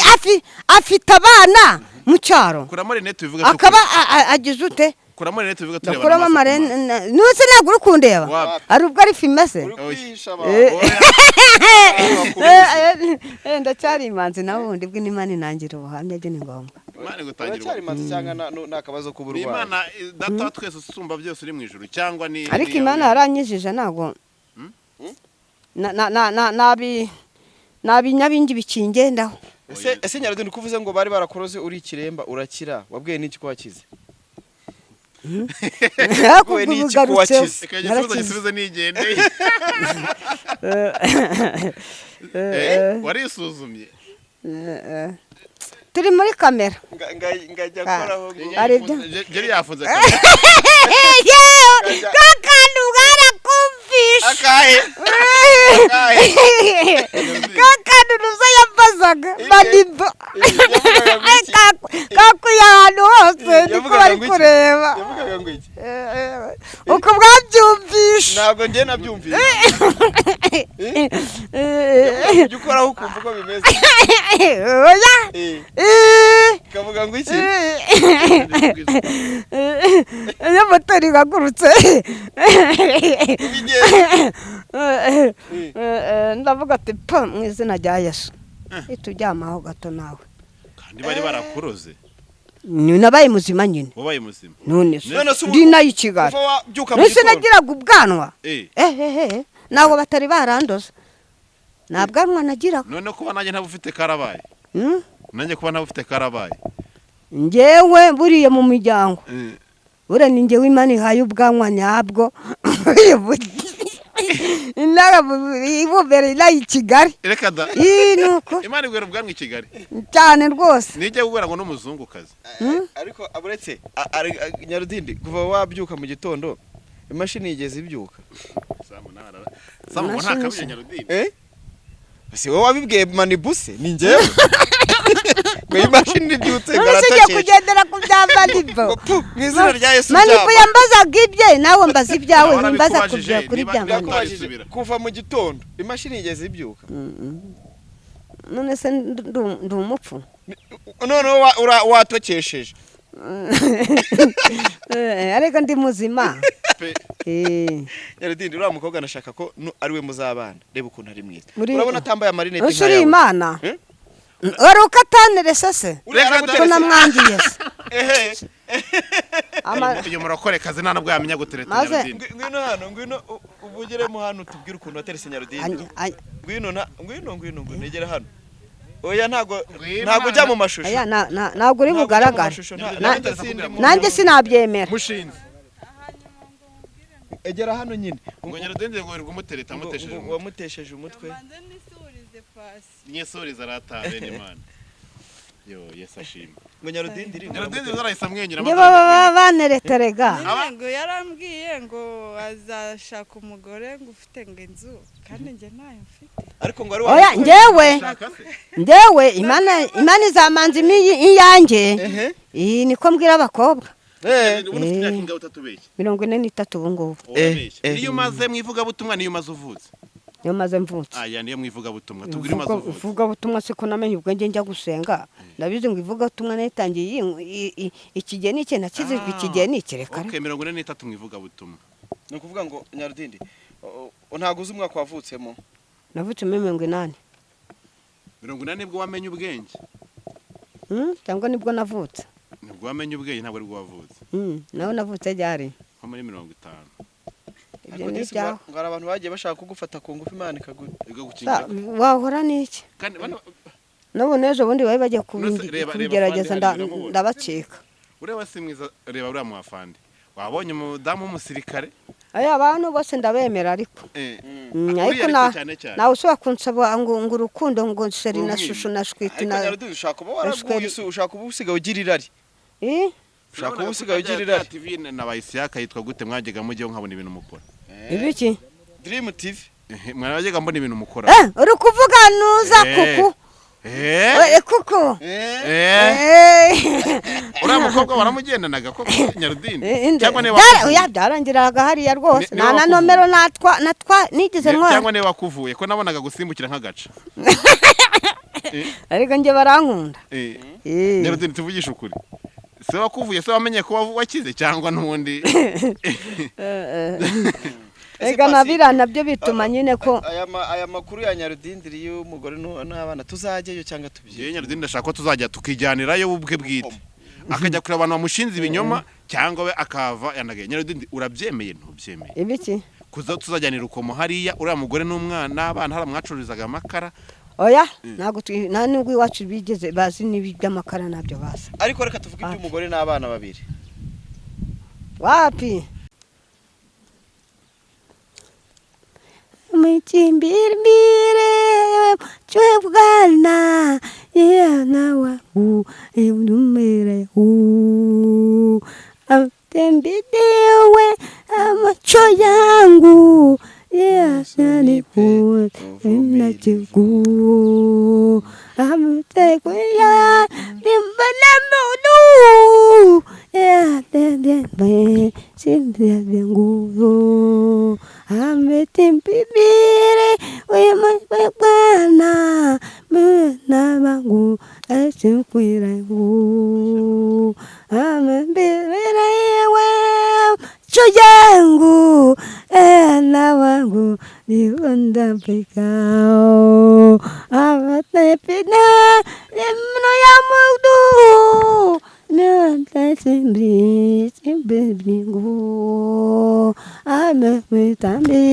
[SPEAKER 1] afite abana mu cyaro.
[SPEAKER 4] Kuramo rinete ubivuge.
[SPEAKER 1] Akaba agize ute?
[SPEAKER 4] Kuramo rinete ubivuge tureba.
[SPEAKER 1] Ndakuramo amarene nuse, ntabwo uri kundeba.
[SPEAKER 4] Wapi?
[SPEAKER 1] Ari ubwo ari fime se?
[SPEAKER 2] Uri kwihisha abantu.
[SPEAKER 1] Ndacyari imanzi nawe ubundi bwo n'Imana inangira ubuhamya byo ni ngombwa.
[SPEAKER 4] Imana igutangira
[SPEAKER 2] Uracyari imanzi cyangwa ni akabazo
[SPEAKER 4] Ni
[SPEAKER 2] k'uburwayi?
[SPEAKER 4] Imana Data wa twese usumba byose uri mu ijuru cyangwa ni
[SPEAKER 1] Ariko
[SPEAKER 4] ni
[SPEAKER 1] Imana yaranyijije, ntabwo na na na na nabi nabi nyabingi bikingendaho.
[SPEAKER 2] Ese Nyarudindi, ko uvuze ngo bari barakuroze uri ikiremba urakira, wabwiye n'iki ko wakize?
[SPEAKER 1] Ariko
[SPEAKER 2] Wowe ni iki ko
[SPEAKER 1] ugarutseho.
[SPEAKER 2] wakize?
[SPEAKER 4] Reka igisubizo
[SPEAKER 1] Narakize.
[SPEAKER 4] gisubize nigendeye. Warisuzumye?
[SPEAKER 1] Turi muri kamera.
[SPEAKER 2] Ngajya nkoraho ngo
[SPEAKER 1] Ari byo.
[SPEAKER 4] Jeri yafunze kamera.
[SPEAKER 1] Yewe, kakantu bwarakumvishe.
[SPEAKER 2] Akahe? Akahe?
[SPEAKER 1] Kakantu ruza yambazaga maniba.
[SPEAKER 2] Yavugaga ngo iki?
[SPEAKER 1] Kakuye ahantu hose niko
[SPEAKER 2] Yavugaga
[SPEAKER 1] bari
[SPEAKER 2] ngo iki?
[SPEAKER 1] kureba.
[SPEAKER 2] Yavugaga ngo iki?
[SPEAKER 1] Uko bwabyumvishe.
[SPEAKER 2] Ntabwo njye nabyumvise. Ujya ukoraho ukumva uko bimeze.
[SPEAKER 1] Oya.
[SPEAKER 2] Ikavuga ngo iki?
[SPEAKER 1] Iyo moteri ihagurutse
[SPEAKER 2] Ubigenda.
[SPEAKER 1] ndavuga ati pa mu izina rya Yesu, ituryamaho gato nawe.
[SPEAKER 4] Kandi bari barakuroze.
[SPEAKER 1] Nabaye muzima nyine.
[SPEAKER 4] Wabaye muzima.
[SPEAKER 1] None se
[SPEAKER 2] None se ubu-
[SPEAKER 1] ndi nayo i Kigali.
[SPEAKER 2] Kuva wabyuka mu
[SPEAKER 1] None se
[SPEAKER 2] gitondo.
[SPEAKER 1] nagiraga ubwanwa. Ehehe, ntabwo batari barandoza, nta bwanwa nagiraga.
[SPEAKER 4] None kuba nanjye ntabufite karabaye. Nanjye kuba ntabufite karabaye.
[SPEAKER 1] Njyewe buriya mu miryango buriya ni njyewe Imana ihaye ubwanwa nyabwo, intara ibubere inaha i Kigali.
[SPEAKER 4] Reka da.
[SPEAKER 1] Ii, ni ukuri.
[SPEAKER 4] Imana igwera ubwanwa i Kigali.
[SPEAKER 1] Cyane rwose.
[SPEAKER 4] Nijya guhura ngo n'umuzungukazi.
[SPEAKER 2] Ariko uretse Nyarudindi, kuva wabyuka mu gitondo imashini yigeze ibyuka?
[SPEAKER 4] Samu nawe Samu ngo
[SPEAKER 1] Imashini
[SPEAKER 4] ntakabije
[SPEAKER 1] se.
[SPEAKER 4] Nyarudindi.
[SPEAKER 2] Si wowe wabibwiye Manibuse, ni njyewe ngo imashini ibyutse
[SPEAKER 1] None se ugiye
[SPEAKER 2] ngaratokesha.
[SPEAKER 1] kugendera ku bya Manibo?
[SPEAKER 2] Ngo pu, mu izina rya Yesu.
[SPEAKER 1] Manibo
[SPEAKER 2] Byaba.
[SPEAKER 1] yambazaga ibye, nawe mbaza ibyawe.
[SPEAKER 4] Nawe
[SPEAKER 1] Ntimbaza
[SPEAKER 4] arabikubajije,
[SPEAKER 1] kubya kuri
[SPEAKER 4] niba-
[SPEAKER 1] bya
[SPEAKER 4] niba
[SPEAKER 1] Manibo.
[SPEAKER 2] Ndakubajije, kuva mu gitondo imashini yigeze ibyuka?
[SPEAKER 1] None se ndi umupfu?
[SPEAKER 2] Noneho watokesheje.
[SPEAKER 1] Ariko ndi muzima.
[SPEAKER 4] Pe.
[SPEAKER 2] Nyarudindi, uriya mukobwa ndashaka ko ari we muzabana. Reba ukuntu ari mwiza.
[SPEAKER 1] Muri-
[SPEAKER 2] Urabona atambaye amarinete
[SPEAKER 1] Ese uri
[SPEAKER 2] nkayawe.
[SPEAKER 1] Imana?
[SPEAKER 2] Eh?
[SPEAKER 1] Wari ukatanire se?
[SPEAKER 2] Uriya
[SPEAKER 4] Reka
[SPEAKER 1] Ko
[SPEAKER 2] araguterese.
[SPEAKER 1] namwangiye se?
[SPEAKER 2] Ehe.
[SPEAKER 4] Uyu murokorekazi nta nubwo yamenya gutereta.
[SPEAKER 1] Maze-
[SPEAKER 4] Nyarudindi.
[SPEAKER 2] Ngwino hano, ngwino uvugiremo hano, tubwire ukuntu waterese Nyarudindi. Ngwino na ngwino, ngwino, ngwino, egera hano. Oya, ntago
[SPEAKER 4] Ngwino
[SPEAKER 2] ntago ujya mu mashusho.
[SPEAKER 1] Aya, ntabwo uri
[SPEAKER 2] Ntabwo ujya mu
[SPEAKER 1] bugaragare.
[SPEAKER 2] mashusho, nanjye sindimo.
[SPEAKER 1] Nanjye sinabyemera.
[SPEAKER 4] Mushinze.
[SPEAKER 2] Egera hano nyine.
[SPEAKER 4] Ngo Nyarudindi ngo wirirwa umutereta, amutesheje umutwe.
[SPEAKER 2] Wamutesheje umutwe.
[SPEAKER 5] Mbanze nisurize pasi.
[SPEAKER 4] Nyesuriza arataha bene Imana. Yo, Yesu ashimwe.
[SPEAKER 2] Ngo Nyarudindi iri.
[SPEAKER 4] Nyarudindi zarahise amwenyura.
[SPEAKER 1] Nibo baba banereterega.
[SPEAKER 5] Nyine ngo yarambwiye ngo azashaka umugore ngo ufite ngo inzu, kandi njye ntayo mfite.
[SPEAKER 2] Ariko ngo ari
[SPEAKER 1] Oya, njyewe
[SPEAKER 4] Shaka se.
[SPEAKER 1] njyewe Imana izamanza iyanjye.
[SPEAKER 2] Ehe.
[SPEAKER 1] Iyi niko mbwira abakobwa.
[SPEAKER 2] Eh.
[SPEAKER 4] Ubundi ufite imyaka ingahe utatubeshye?
[SPEAKER 1] 43 ubu ngubu.
[SPEAKER 4] Urabeshya.
[SPEAKER 2] Eh.
[SPEAKER 4] Niyo umaze mu ivugabutumwa, niyo umaze uvutse?
[SPEAKER 1] Niyo maze mvutse.
[SPEAKER 4] Aya niyo mu ivugabutumwa, tubwire umaze uvutse.
[SPEAKER 1] Ivugabutumwa siko namenye ubwenge njya gusenga. Ndabizi ngo ivugabutumwa nayitangiye iki gihe n'iki, nakizijwe iki gihe n'iki, reka.
[SPEAKER 4] Okay, 43 mu ivugabutumwa.
[SPEAKER 2] Ni ukuvuga ngo Nyarudindi, ntabwo uzi umwaka wavutsemo?
[SPEAKER 1] Navutse muri 80.
[SPEAKER 4] 80 nibwo wamenye ubwenge?
[SPEAKER 1] Cyangwa nibwo navutse.
[SPEAKER 4] Nibwo wamenye ubwenge, ntabwo aribwo wavutse.
[SPEAKER 1] Nawe navutse ryari?
[SPEAKER 4] Nko muri 50.
[SPEAKER 1] Ibyo
[SPEAKER 2] Ariko
[SPEAKER 1] ni
[SPEAKER 2] disi
[SPEAKER 1] ibyaho.
[SPEAKER 2] ngo hari abantu bagiye bashaka kugufata ku ngufu, Imana ikaguha.
[SPEAKER 4] Ubwo gukingira.
[SPEAKER 1] Wahora n'iki?
[SPEAKER 4] Kandi bano
[SPEAKER 1] N'ubu n'ejo bundi bari bagiye
[SPEAKER 4] None se reba
[SPEAKER 1] kubigerageza
[SPEAKER 4] Fandi hariya uramubona?
[SPEAKER 1] ndabacika.
[SPEAKER 4] Ureba si mwiza? Reba uriya muafande, wabonye umudamu w'umusirikare?
[SPEAKER 1] Aya abantu bose ndabemera ariko.
[SPEAKER 4] Eh.
[SPEAKER 1] Ariko
[SPEAKER 4] Uriya
[SPEAKER 1] na
[SPEAKER 4] ariko cyane cyane.
[SPEAKER 1] nawe ushobora kunsaba ngo urukundo, ngo sheri na
[SPEAKER 2] Urumwima.
[SPEAKER 1] shushu na shwiti
[SPEAKER 2] Ariko
[SPEAKER 1] na
[SPEAKER 2] Nyarudindi, ushaka kuba waraguye, ushaka kuba usigaye ugira irari.
[SPEAKER 1] Eh?
[SPEAKER 2] Ushaka kuba usigaye ugira irari.
[SPEAKER 4] TV na Bayisiyaka yitwa gute, mwajyaga mujyaho nkabona ibintu mukora?
[SPEAKER 1] Ibiki?
[SPEAKER 2] Dream TV.
[SPEAKER 4] Mwajyaga mbona ibintu mukora.
[SPEAKER 1] Eh, uri kuvuga nuza?
[SPEAKER 4] Eh.
[SPEAKER 1] Kuku.
[SPEAKER 4] Eh.
[SPEAKER 1] Eh, kuku.
[SPEAKER 2] Eh.
[SPEAKER 4] Eh.
[SPEAKER 1] Eh.
[SPEAKER 4] Uriya mukobwa waramugendanaga koko Nyarudindi?
[SPEAKER 1] Eh,
[SPEAKER 4] Cyangwa niba
[SPEAKER 1] oya, byarangiraga hariya rwose.
[SPEAKER 4] Niba
[SPEAKER 1] Nta na
[SPEAKER 4] wakuvuye.
[SPEAKER 1] nomero natwa nigeze ntwara.
[SPEAKER 4] Cyangwa niba wakuvuye, ko nabonaga gusimbukira nk'agaca.
[SPEAKER 1] Ariko njye barankunda.
[SPEAKER 4] Eh.
[SPEAKER 1] Eh.
[SPEAKER 4] Nyarudindi, tuvugishe ukuri, se wakuvuye se wamenye ko wakize cyangwa n'ubundi?
[SPEAKER 2] Ese
[SPEAKER 1] Ega
[SPEAKER 2] Pasi,
[SPEAKER 1] nabira nabyo bituma nyine ko
[SPEAKER 2] aya makuru ya Nyarudindiri y'umugore n'abana, tuzajyayo cyangwa
[SPEAKER 4] Njyewe
[SPEAKER 2] tubyige?
[SPEAKER 4] Nyarudindi ndashaka ko tuzajya tukijyanirayo ubwe bwite, akajya kureba abantu bamushinze ibinyoma, cyangwa we akahava yanagaye. Nyarudindi, urabyemeye ntubyemeye?
[SPEAKER 1] Ibiki?
[SPEAKER 4] Kuza tuzajyanira ukomo hariya uriya mugore n'umwana n'abana, hariya mwacururizaga amakara.
[SPEAKER 1] Oya, ntabwo nta nubwo iwacu bigeze bazi n'iby'amakara, ntabyo bazi.
[SPEAKER 2] Ariko reka tuvuge iby'umugore n'abana babiri.
[SPEAKER 1] Wapi Mchimbimbire chwe bwana yana wangu numere u atembidewe amacho yangu yasaniku inachiku amtekwya nimbanamudu yatendembe simbyanguzo ametimpibire wemabwana mwana wangu asimkwirangu amembirewe cho yangu ena wangu niundapikao amatepina limno ya mudu natasimbi simbingu ametambi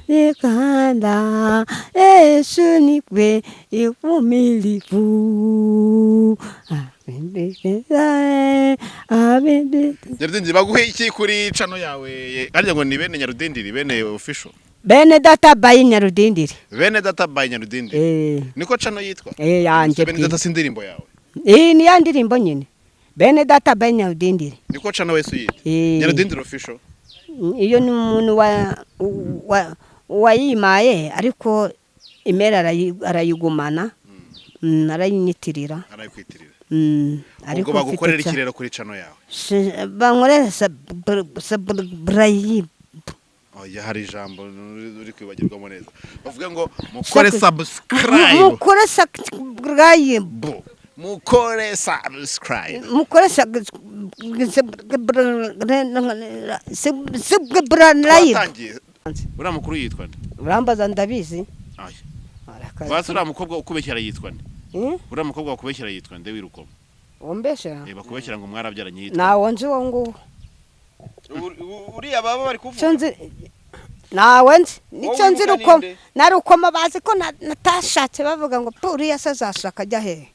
[SPEAKER 1] nikanda Yesu nikwe ivumilivu
[SPEAKER 4] Nyarudindiri, baguhe iki kuri channel yawe? Harya ngo ni bene Nyarudindiri, bene official?
[SPEAKER 1] Bene data by Nyarudindiri.
[SPEAKER 4] Bene data by Nyarudindiri.
[SPEAKER 1] Eh.
[SPEAKER 4] Niko channel yitwa?
[SPEAKER 1] Eh, yanjye.
[SPEAKER 4] Bene data si indirimbo yawe?
[SPEAKER 1] Iyi ni ya ndirimbo nyine, bene data by Nyarudindiri.
[SPEAKER 4] Niko channel wese uyita?
[SPEAKER 1] Eh.
[SPEAKER 4] Nyarudindiri official.
[SPEAKER 1] Iyo ni umuntu wa wayimaye, ariko imera arayigumana, arayinyitirira.
[SPEAKER 4] Arayikwitirira.
[SPEAKER 1] Ariko
[SPEAKER 4] Ubwo bagukorera
[SPEAKER 1] mfite
[SPEAKER 4] iki rero kuri channel yawe?
[SPEAKER 1] Bankorera subscribe.
[SPEAKER 4] Oya, hari ijambo uri kwibagirwamo neza, bavuga ngo mukore subscribe.
[SPEAKER 1] Mukore subscribe.
[SPEAKER 4] Bo Mukore subscribe.
[SPEAKER 1] Mukore subscribe.
[SPEAKER 4] Twatangiye. Uriya mukuru yitwa nde?
[SPEAKER 1] Urambaza ndabizi.
[SPEAKER 4] Aya.
[SPEAKER 1] Arakaze.
[SPEAKER 4] Basi uriya mukobwa ukubeshyera yitwa nde?
[SPEAKER 1] Eh?
[SPEAKER 4] Uriya mukobwa wakubeshyera yitwa nde w'irukoma?
[SPEAKER 1] Umbeshyera?
[SPEAKER 4] Eh, bakubeshyera ngo mwarabyaranye yitwa nde?
[SPEAKER 1] Ntawo nzi uwo nguwo.
[SPEAKER 2] Uriya baba bari
[SPEAKER 1] Icyo
[SPEAKER 2] kuvuga
[SPEAKER 1] nzi, nawe nzi nicyo
[SPEAKER 2] Wowe
[SPEAKER 1] nzi.
[SPEAKER 2] wibuka
[SPEAKER 1] Rukoma
[SPEAKER 2] ninde?
[SPEAKER 1] na Rukoma bazi ko natashatse, bavuga ngo pu uriya se azashaka ajya hehe?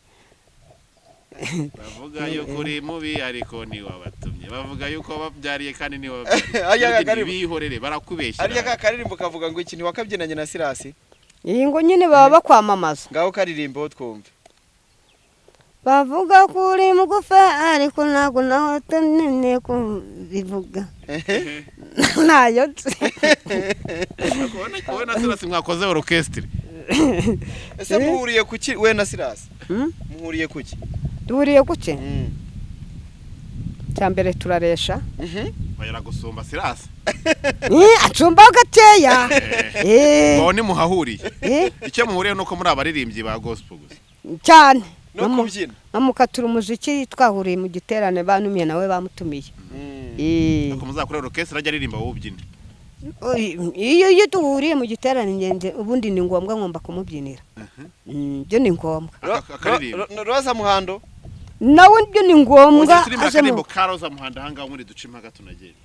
[SPEAKER 4] Bavuga yuko uri mubi ariko ntiwabatumye, bavuga yuko wababyariye kandi ntiwababyariye.
[SPEAKER 2] Ariya
[SPEAKER 4] Burya
[SPEAKER 2] karibu.
[SPEAKER 4] ntibihorere,
[SPEAKER 2] Ariya
[SPEAKER 4] barakubeshyera.
[SPEAKER 2] Ka karirimbo kavuga ngo iki? Ntiwakabyinanye na Sirasi?
[SPEAKER 1] Iyi ngo nyine baba bakwamamaza.
[SPEAKER 2] Ngaho karirimbo twumve.
[SPEAKER 1] Bavuga ko uri mugufa ariko ntabwo nawe tunene kubivuga, ntayo nzi.
[SPEAKER 4] Wowe na Sirasi mwakoze orchestre.
[SPEAKER 2] Ese muhuriye kuki we na Sirasi?
[SPEAKER 1] Hmm?
[SPEAKER 2] Muhuriye kuki?
[SPEAKER 1] Duhuriye kuki? Cya mbere turaresha.
[SPEAKER 4] Bayara gusumba Sirasi.
[SPEAKER 1] Acumbaho gakeya.
[SPEAKER 4] Ngo nimuhahuriye? Icyo muhuriye nuko muri abaririmbyi ba gospel gusa.
[SPEAKER 1] Cyane.
[SPEAKER 2] No kubyina.
[SPEAKER 1] Nkamukatura umuziki, twahuriye mu giterane banumiye, nawe bamutumiye.
[SPEAKER 4] Ariko muzakore orchestre ajya aririmba wowe ubyine.
[SPEAKER 1] Iyo duhuriye mu giterane ingenzi ubundi ni ngombwa, ngomba kumubyinira. Byo ni ngombwa.
[SPEAKER 4] Akaririmba.
[SPEAKER 2] Roza Muhando.
[SPEAKER 1] Nawe byo ni ngombwa.
[SPEAKER 4] Ujye turirimba
[SPEAKER 1] Aje mu
[SPEAKER 4] akaririmbo ka Roza Muhando ahangaha muri duce impaka tunagenda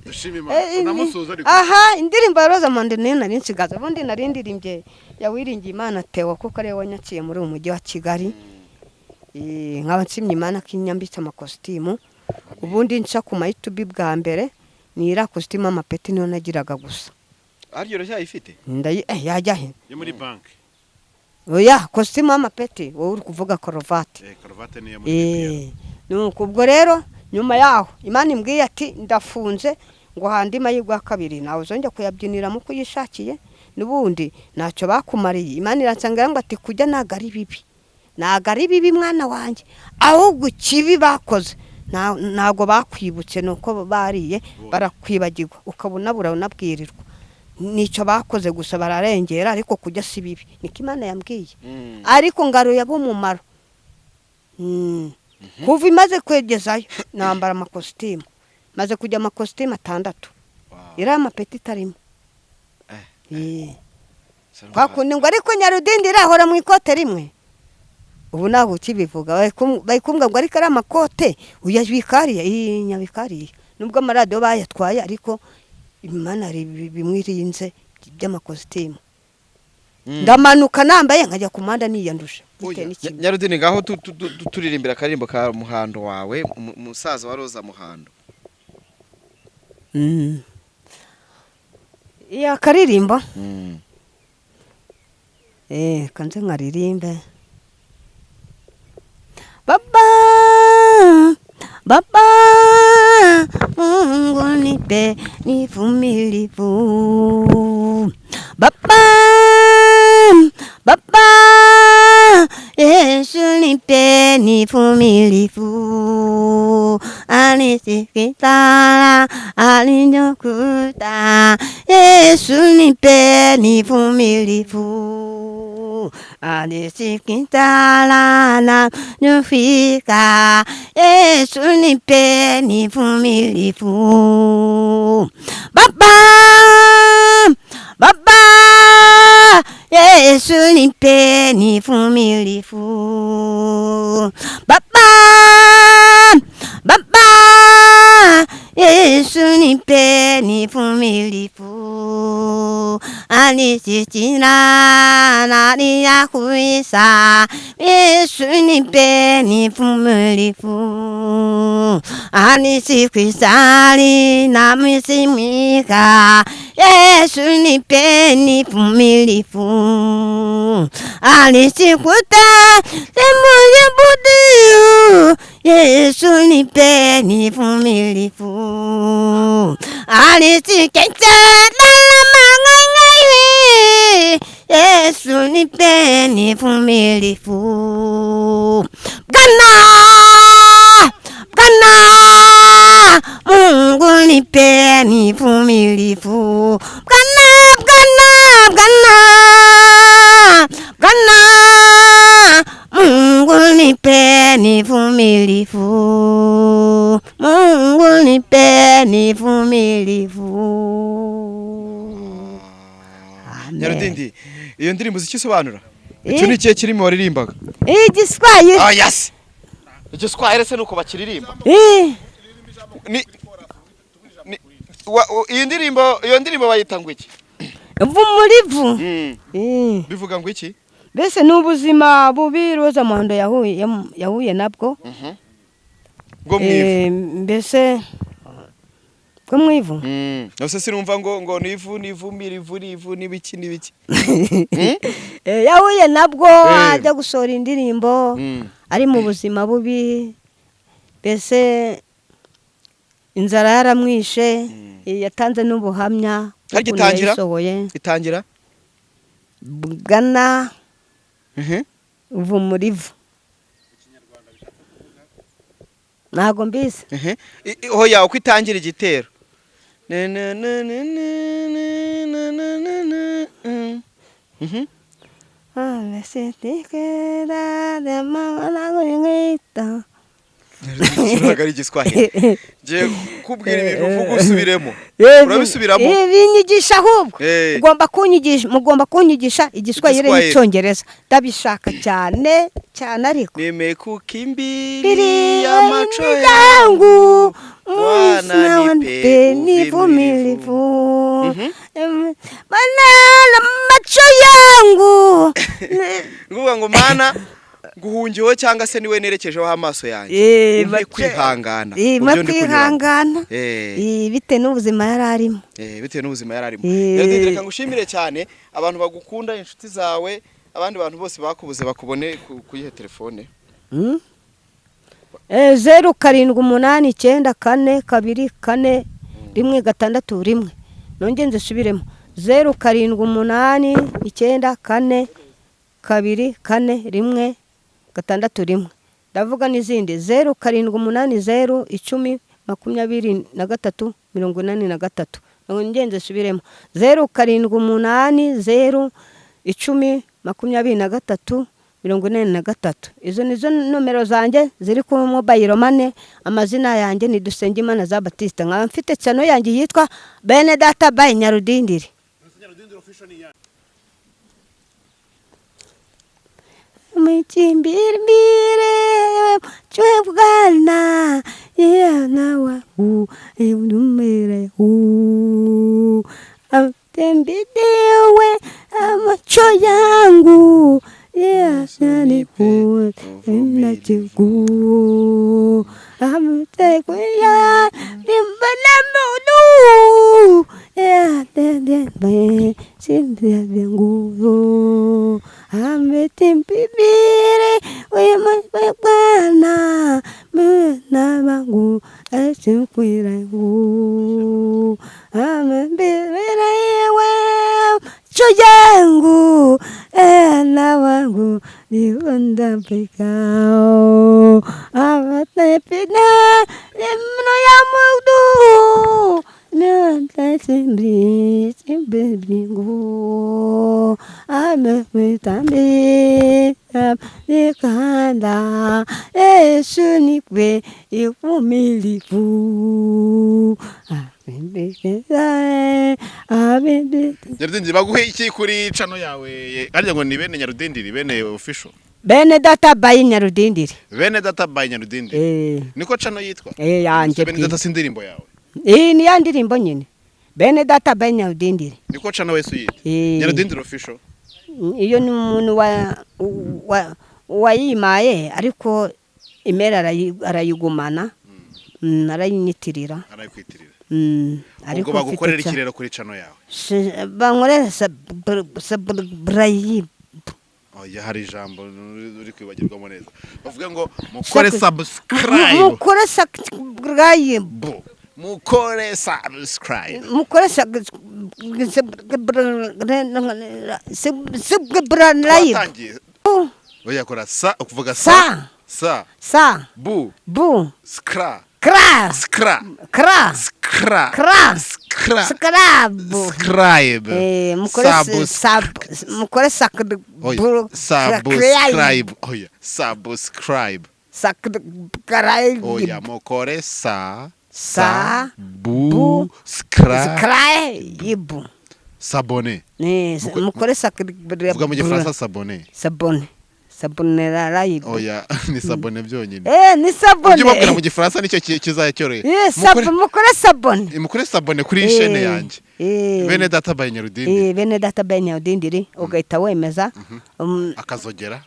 [SPEAKER 4] dushima Imana.
[SPEAKER 1] Eh,
[SPEAKER 4] Unamusuhuza ariko.
[SPEAKER 1] Aha indirimbo ya Roza Muhando niyo nari nsigaza, ubundi nari ndirimbye yawiringiye Imana Theo kuko ariwe wanyakiye muri uyu mujyi wa Kigali. Nkaba nshimye Imana ko inyambitse amakositimu. Ubundi nca ku ma YouTube bwa mbere ni iriya kositimu amapeti niyo nagiraga gusa.
[SPEAKER 2] Haryo uracyayifite?
[SPEAKER 1] Ndayi yajya he?
[SPEAKER 4] Yo muri banki.
[SPEAKER 1] Oya, kositimu y'amapeti, wowe uri kuvuga karuvati.
[SPEAKER 4] Eh, karuvati niyo muri BPR.
[SPEAKER 1] Nuko ubwo rero nyuma yaho Imana imbwiye ati ndafunze ngo handi amahirwe ya kabiri, nawe uzongera kuyabyiniramo uko uyishakiye, n'ubundi ntacyo bakumariye. Imana iransanga ngo ati kujya ntabwo ari bibi, ntabwo ari bibi mwana wanjye, ahubwo ikibi bakoze ntabwo bakwibutse, ni uko bariye barakwibagirwa ukabona unabwirirwa, nicyo bakoze gusa bararengera, ariko kujya si bibi, niko Imana yambwiye. Ariko ngaruye ab'umumaro. Kuva imaze kwegezayo nambara amakositimu, maze kujya amakositimu 6, iriya amapeti itarimo. Kwa kundi ngo ariko Nyarudindi irahora mu ikote rimwe, ubu ntabwo ukibivuga, bari kumbwira ngo ariko ari amakote uyabikariye, iyi nyabikariye, nubwo amaradiyo bayatwaye, ariko Imana hari bimwe irinze by'amakositimu, ndamanuka nambaye nkajya ku muhanda niyandusha bitewe n'ikintu.
[SPEAKER 2] Nyarudini, ngaho turirimbira akaririmbo ka Muhando wawe, musaza wa Roza Muhando.
[SPEAKER 1] Iya akaririmbo, kanze nkaririmbe. Baba, Baba, Mungu nipe nivumilivu. Baba, Baba, Yesu nipe nivumilivu. Alisikitala, alinyokuta. Yesu nipe nivumilivu. Alisikitala na nufika. Yesu nipe nivumilivu. Baba, Baba, Yesu nipe nivumilivu. Baba, Baba, Yesu nipe nivumilivu. Alisitina nani ya kuisa. Yesu nipe nivumilivu. Alisikwisali na misimika. Yesu nipe nivumilivu. Alisikuta semuye budiu. Yesu nipe nivumilivu. Alisikete lala mangangai. Yesu nipe nivumilivu. Bwana, Bwana, Mungu nipe nivumilivu. Bwana, Bwana, Bwana, Bwana, Mungu Nipe uvumilivu, Mungu nipe uvumilivu. Amen.
[SPEAKER 2] Nyarudindi, iyo ndirimbo uzi icyo isobanura? Icyo ni ikihe kirimi waririmbaga?
[SPEAKER 1] Igiswahili.
[SPEAKER 2] Ah, yes, igiswahili se nuko bakiririmba? Ni iyi ndirimbo, iyo ndirimbo bayita ngo iki?
[SPEAKER 1] Uvumilivu.
[SPEAKER 2] Bivuga ngo iki?
[SPEAKER 1] Mbese ni ubuzima bubi Rose Muhando yahuye nabwo.
[SPEAKER 2] Bwo mu ivu.
[SPEAKER 1] Mbese bwo mu ivu.
[SPEAKER 2] Nose sinumva ngo ni ivu, ni ivumbi, rivu, ni ivu, n'ibiki n'ibiki.
[SPEAKER 1] Yahuye nabwo ajya gusohora indirimbo ari mu buzima bubi, mbese inzara yaramwishe. Yatanze n'ubuhamya
[SPEAKER 2] Harya
[SPEAKER 1] bw'ukuntu
[SPEAKER 2] itangira?
[SPEAKER 1] yayisohoye.
[SPEAKER 2] Itangira?
[SPEAKER 1] Bwana uvumurivu, ntabwo mbizi.
[SPEAKER 2] Hoya, uko itangira igitero. Na na na na na na na na na. Ntabwo ari igiswahili. Ngiye kukubwira ibintu uvuga usubiremo. Urabisubiramo?
[SPEAKER 1] Binyigisha ahubwo.
[SPEAKER 2] Eh.
[SPEAKER 1] Ugomba kunyigisha, mugomba kunyigisha igiswahili
[SPEAKER 2] Igiswahili.
[SPEAKER 1] n'icyongereza, ndabishaka cyane cyane ariko.
[SPEAKER 2] Nimekukimbilia macho
[SPEAKER 1] yangu
[SPEAKER 2] Bwana nipe
[SPEAKER 1] uvumilivu, Bwana macho yangu.
[SPEAKER 2] Nguvuga ngo Mana nguhungiweho cyangwa se niwe nerekejeho amaso yanjye. Umpe kwihangana mu
[SPEAKER 1] mpe
[SPEAKER 2] byo ndi kunyuramo.
[SPEAKER 1] kwihangana.
[SPEAKER 2] Eh.
[SPEAKER 1] Bitewe n'ubuzima yari arimo.
[SPEAKER 2] Bitewe n'ubuzima yari arimo.
[SPEAKER 1] Eh.
[SPEAKER 2] Rero reka ngushimire cyane, abantu bagukunda, inshuti zawe, abandi bantu bose bakubuze bakubone kuyihe telefone?
[SPEAKER 1] 0789424161. Nongere nzisubiremo: 0789424161. Ndavuga n'izindi: 0780102383. Nongere nzisubiremo: 0780102383. Izo nizo nomero zanjye ziri ku mobile money. Amazina yanjye ni Dusengimana za Batista, nkaba mfite channel yanjye yitwa Bene Data by Nyarudindiri. Mchimbimbire chwe bwana yana wangu numere hu atembidewe macho yangu yasaniku inachiku amtekuya nimbanamudu yatendembe nguvu ametimpibire wema bwana mwana wangu asikwira amembere we macho yangu ena wangu niundapikao amatepina mno ya mudu natasimbi simbingu ametambi nikanda Yesu nipe uvumilivu.
[SPEAKER 4] Nyarudindiri, baguhe iki kuri channel yawe? Harya ngo ni bene Nyarudindiri, bene official?
[SPEAKER 1] Bene Data by Nyarudindiri.
[SPEAKER 4] Bene Data by Nyarudindiri.
[SPEAKER 1] Eh.
[SPEAKER 4] Niko channel yitwa?
[SPEAKER 1] Eh, yanjye.
[SPEAKER 4] Bene Data si indirimbo yawe?
[SPEAKER 1] Iyi ni ya ndirimbo nyine, Bene Data by Nyarudindiri.
[SPEAKER 4] Niko channel wese uyita?
[SPEAKER 1] Eh.
[SPEAKER 4] Nyarudindiri official.
[SPEAKER 1] Iyo ni umuntu wayimaye, ariko imera arayigumana, arayinyitirira.
[SPEAKER 4] Arayikwitirira.
[SPEAKER 1] Ariko
[SPEAKER 4] Ubwo bagukorera
[SPEAKER 1] mfite
[SPEAKER 4] iki rero kuri channel yawe?
[SPEAKER 1] Bankorera subscribe.
[SPEAKER 4] Oya, hari ijambo uri kwibagirwamo neza. Bavuga ngo mukore subscribe.
[SPEAKER 1] Mukore subscribe.
[SPEAKER 4] Bu. Mukore subscribe.
[SPEAKER 1] Mukore subscribe.
[SPEAKER 4] Twatangiye. Oya, kora sa, ukuvuga sa.
[SPEAKER 1] Sa.
[SPEAKER 4] Sa.
[SPEAKER 1] Sa.
[SPEAKER 4] Bu.
[SPEAKER 1] Bu.
[SPEAKER 4] Skra.
[SPEAKER 1] Kra.
[SPEAKER 4] Skra.
[SPEAKER 1] Kra.
[SPEAKER 4] Skra.
[SPEAKER 1] Kra.
[SPEAKER 4] Skra.
[SPEAKER 1] Subscribe.
[SPEAKER 4] Scribe.
[SPEAKER 1] Mukore
[SPEAKER 4] Subs-
[SPEAKER 1] sub, mukore
[SPEAKER 4] Oya, subscribe. Oya, subscribe.
[SPEAKER 1] Subscribe.
[SPEAKER 4] Oya, mukore sa
[SPEAKER 1] Sa-
[SPEAKER 4] bu
[SPEAKER 1] bu-
[SPEAKER 4] skra
[SPEAKER 1] Subscribe.
[SPEAKER 4] Sabone.
[SPEAKER 1] Mukore subscribe.
[SPEAKER 4] Vuga mu Gifaransa, sabone.
[SPEAKER 1] Sabone. Sabone live.
[SPEAKER 4] Oya, ni sabone byonyine.
[SPEAKER 1] Ni sabone.
[SPEAKER 4] Ujye ubabwira mu Gifaransa, nicyo kizajya cyoroheye.
[SPEAKER 1] Mukore sabone.
[SPEAKER 4] Mukore sabone kuri iyi shene yanjye, Bene Data by Nyarudindi.
[SPEAKER 1] Bene Data by Nyarudindiri, ugahita wemeza.
[SPEAKER 4] Akazogera.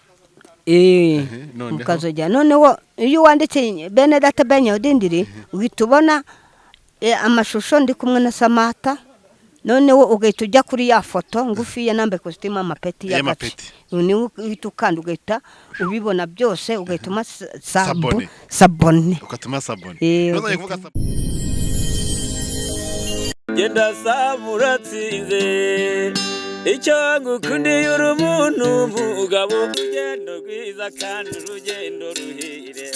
[SPEAKER 4] Noneho.
[SPEAKER 1] Ukazogera. Noneho iyo wanditse Bene Data by Nyarudindiri, uhita ubona amashusho ndi kumwe na Samata. Noneho ugahita ujya kuri ya foto ngufiya nambaye kositimu, amapeti y'agace.
[SPEAKER 4] Y'amapeti.
[SPEAKER 1] Niwo uhita ukanda, ugahita ubibona byose, ugahita uma sabu
[SPEAKER 4] Sabone.
[SPEAKER 1] Sabone.
[SPEAKER 4] Ukatuma sabone. Ntuzongere kuvuga
[SPEAKER 3] Genda saba uratsinze. Icyo ngukundiye, uri umuntu mugabo, urugendo rwiza kandi urugendo ruhire.